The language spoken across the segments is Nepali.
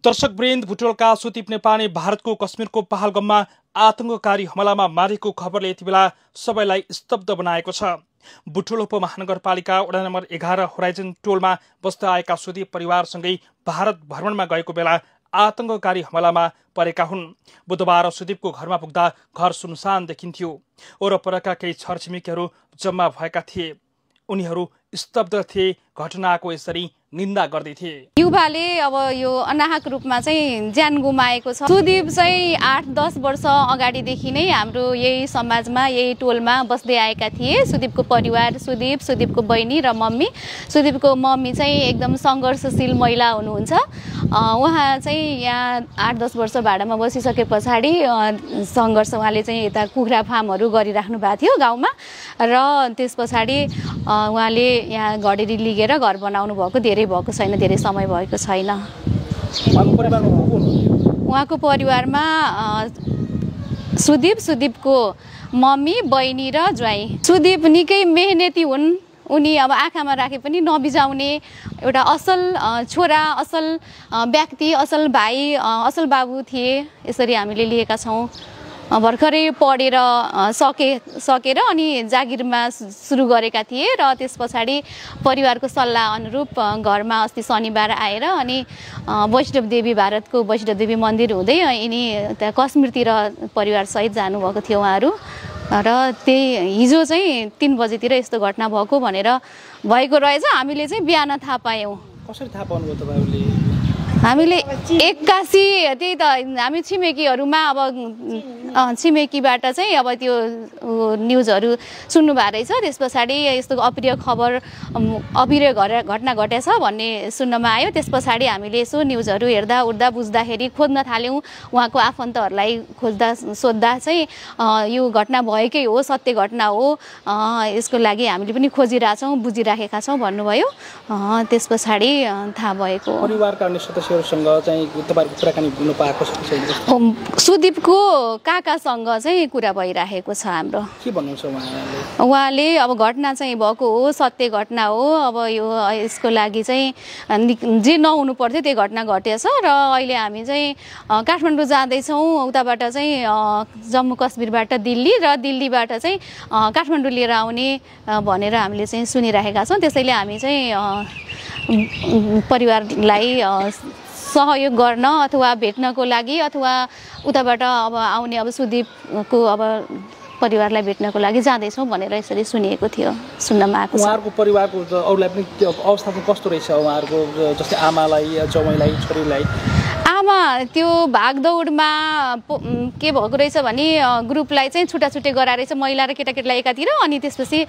दर्शकवृन्द, भुटोलका सुदीप नेपाली भारतको कश्मीरको पहलगाममा आतंककारी हमलामा मारेको खबरले यति बेला सबैलाई स्तब्ध बनाएको छ। बुटोल उपमहानगरपालिका वडा नम्बर 11 होराइजन टोलमा बस्दै आएका सुदीप परिवारसँगै भारत भ्रमणमा गएको बेला आतंककारी हमलामा परेका हुन्। बुधबार सुदीपको घरमा पुग्दा घर सुनसान देखिन्थ्यो। वरपरका केही छरछिमेकीहरू जम्मा भएका थिए। उनीहरू स्तब्ध थिए। घटनाको यसरी निन्दा गर्दै थिए। युवाले अब यो अनाहक रूपमा चाहिँ ज्यान गुमाएको छ। सुदीप चाहिँ 8-10 वर्ष अगाडिदेखि नै हाम्रो यही समाजमा यही टोलमा बस्दै आएका थिए। सुदीपको परिवार, सुदीपको बहिनी र मम्मी। सुदीपको मम्मी चाहिँ एकदम सङ्घर्षशील महिला हुनुहुन्छ। उहाँ चाहिँ यहाँ 8-10 वर्ष भाडामा बसिसके पछाडि सङ्घर्ष उहाँले चाहिँ यता कुखुरा फार्महरू गरिराख्नु भएको थियो गाउँमा र त्यस पछाडि उहाँले यहाँ घडेरी लिगेर घर बनाउनु भएको भएको छैन, धेरै समय भएको छैन। उहाँको परिवारमा सुदीपको मम्मी, बहिनी र ज्वाइँ। सुदीप निकै मेहनती हुन्। उनी अब आँखामा राखे पनि नबिजाउने एउटा असल छोरा, असल व्यक्ति, असल भाइ, असल बाबु थिए। यसरी हामीले लिएका छौँ। भर्खरै पढेर सकेर अनि जागिरमा सुरु गरेका थिए र त्यस पछाडि परिवारको सल्लाह अनुरूप घरमा अस्ति शनिबार आएर अनि वैष्णव देवी, भारतको वैष्णव देवी मन्दिर हुँदै यिनी त्यहाँ कश्मीरतिर परिवारसहित जानुभएको थियो उहाँहरू। र त्यही हिजो चाहिँ 3 बजेतिर यस्तो घटना भएको भएको रहेछ। हामीले चाहिँ बिहान थाहा पायौँ। कसरी थाहा पाउनुभयो तपाईहरुले? हामीले 81 त्यही त हामी छिमेकीहरूमा अब छिमेकीबाट चाहिँ अब त्यो न्युजहरू सुन्नु भएको रहेछ। त्यस पछाडि यस्तो अप्रिय घटना घटेछ भन्ने सुन्नमा आयो। त्यस पछाडि हामीले यसो न्युजहरू हेर्दा उड्दा बुझ्दाखेरि खोज्न थाल्यौँ। उहाँको आफन्तहरूलाई सोद्धा चाहिँ यो घटना भएकै हो, सत्य घटना हो, यसको लागि हामीले पनि खोजिरहेछौँ, बुझिराखेका छौँ भन्नुभयो। त्यस पछाडि थाहा भएको। परिवारका अन्य सदस्यहरूसँग चाहिँ तपाईहरुको कुराकानी हुन पाएको छ? सुदीपको काकासँग चाहिँ कुरा भइराखेको छ हाम्रो। के भन्नुहुन्छ उहाँले? अब घटना चाहिँ भएको हो, सत्य घटना हो। अब यो यसको लागि चाहिँ जे नहुनु पर्थ्यो त्यो घटना घटेछ र अहिले हामी चाहिँ काठमाडौँ जाँदैछौँ। उताबाट चाहिँ जम्मू कश्मीरबाट दिल्ली र दिल्लीबाट चाहिँ काठमाडौँ लिएर आउने भनेर हामीले चाहिँ सुनिराखेका छौँ। त्यसैले हामी चाहिँ परिवारलाई सहयोग गर्न अथवा भेट्नको लागि अथवा उताबाट अब आउने अब सुदीपको अब परिवारलाई भेट्नको लागि जाँदैछौँ भनेर यसरी सुनिएको थियो, सुन्नमा आएको छ। उहाँहरूको परिवारको अरूलाई पनि त्यो अवस्था कस्तो रहेछ? उहाँहरूको जस्तै आमालाई, ज्वाइँलाई, छोरीलाई? आमा त्यो भागदौडमा के भएको रहेछ भने ग्रुपलाई चाहिँ छुट्टै गराएर रहेछ, महिला र केटाकेटीलाई एकातिर, अनि त्यसपछि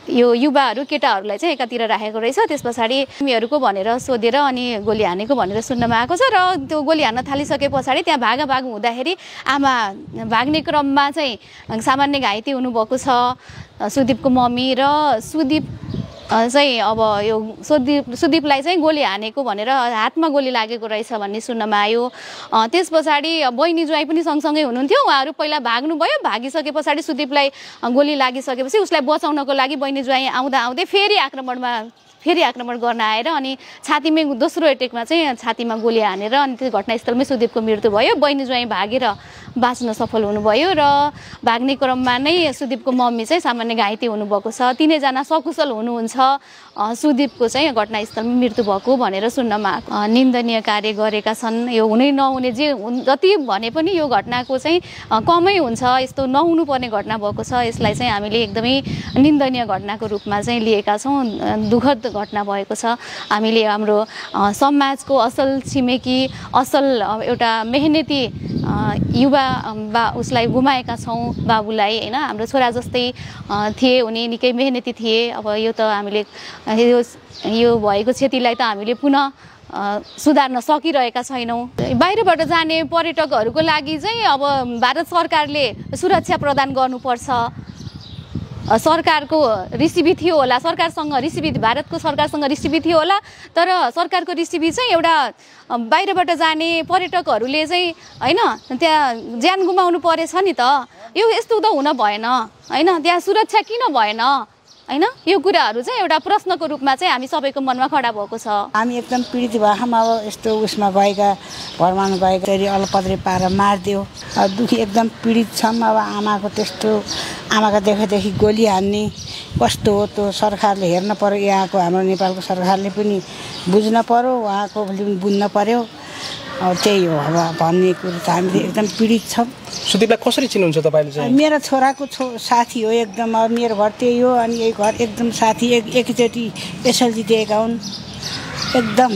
यो युवाहरू केटाहरूलाई चाहिँ एकातिर राखेको रहेछ। त्यस पछाडि तिमीहरूको भनेर सोधेर अनि गोली हानेको भनेर सुन्नमा आएको छ। र त्यो गोली हान्न थालिसके पछाडि त्यहाँ भागाभाग हुँदाखेरि आमा भाग्ने क्रममा चाहिँ सामान्य घाइते हुनुभएको छ। सुदीपको मम्मी र सुदीप चाहिँ अब यो सुदीपलाई चाहिँ गोली हानेको भनेर हातमा गोली लागेको रहेछ भन्ने सुन्नमा आयो। त्यस पछाडि बहिनी ज्वाइँ पनि सँगसँगै हुनुहुन्थ्यो। उहाँहरू पहिला भाग्नुभयो। भागिसके पछाडि सुदीपलाई गोली लागिसकेपछि उसलाई बचाउनको लागि बहिनी ज्वाइँ आउँदै फेरि आक्रमण गर्न आएर अनि छातीमै दोस्रो एटेकमा चाहिँ छातीमा गोली हानेर अनि त्यो घटनास्थलमै सुदीपको मृत्यु भयो। बहिनी ज्वाइँ भागेर बाँच्न सफल हुनुभयो र भाग्ने क्रममा नै सुदीपको मम्मी चाहिँ सामान्य घाइते हुनुभएको छ। तिनैजना सकुशल हुनुहुन्छ। सुदीपको चाहिँ घटनास्थलमा मृत्यु भएको भनेर सुन्नमा निन्दनीय कार्य गरेका छन्। यो हुनै नहुने जति भने पनि यो घटनाको चाहिँ कमै हुन्छ। यस्तो नहुनु पर्ने घटना भएको छ। यसलाई चाहिँ हामीले एकदमै निन्दनीय घटनाको रूपमा चाहिँ लिएका छौँ। दुःखद घटना भएको छ। हामीले हाम्रो समाजको असल छिमेकी, असल एउटा मेहनती युवा उसलाई गुमाएका छौँ, बाबुलाई, होइन। हाम्रो छोरा जस्तै थिए, उनी निकै मेहनती थिए। अब यो त हामीले यो भएको क्षतिलाई त हामीले पुनः सुधार्न सकिरहेका छैनौँ। बाहिरबाट जाने पर्यटकहरूको लागि चाहिँ अब भारत सरकारले सुरक्षा प्रदान गर्नुपर्छ। सरकारको रिसिभी थियो होला, भारतको सरकारसँग रिसिभी थियो होला, तर सरकारको रिसिभी चाहिँ एउटा बाहिरबाट जाने पर्यटकहरूले चाहिँ होइन त्यहाँ ज्यान गुमाउनु परेछ नि त। यो यस्तो त हुन भएन, होइन। त्यहाँ सुरक्षा किन भएन? हैन यो कुराहरू चाहिँ एउटा प्रश्नको रूपमा चाहिँ हामी सबैको मनमा खडा भएको छ। हामी एकदम पीडित भएका अब यस्तो उसमा गएका भरमामा गएका त्यसरी अलपत्रे पारेर मारिदियो। दुखी एकदम पीडित छौँ। अब आमाको त्यस्तो आमाको देखेदेखि गोली हान्ने कस्तो हो त्यो सरकारले हेर्न पर्यो। यहाँको हाम्रो नेपालको सरकारले पनि बुझ्न पर्यो, उहाँको पनि बुझ्न पर्यो। त्यही हो अब भन्ने कुरो त हामी एकदम पीडित छौँ। सुदीपलाई कसरी चिन्नुहुन्छ तपाईँले चाहिँ? मेरो छोराको साथी हो एकदम। अब मेरो घर त्यही हो अनि यही घर एकदम साथी एकचोटि एसएलजी दिएका हुन्। एकदम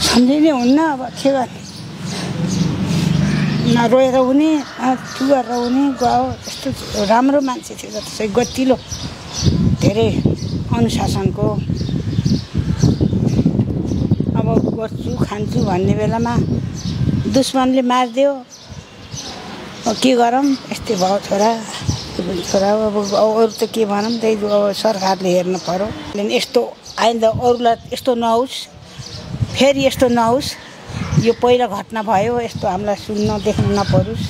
सम्झिनै हुन्न अब के गर्ने। नरोएर हुने चु गरेर हुने गयो। यस्तो राम्रो मान्छे थियो त्यसै गतिलो धेरै अनुशासनको। अब गर्छु खान्छु भन्ने बेलामा दुश्मनले मारिदियो। के गरौँ यस्तै भयो छोरा अब अरू त के भनौँ। त्यही अब सरकारले हेर्न पर्यो। यस्तो आइन्दा अरूलाई यस्तो नहोस्, फेरि यस्तो नहोस्। यो पहिला घटना भयो यस्तो हामीलाई सुन्न देख्न नपरोस्।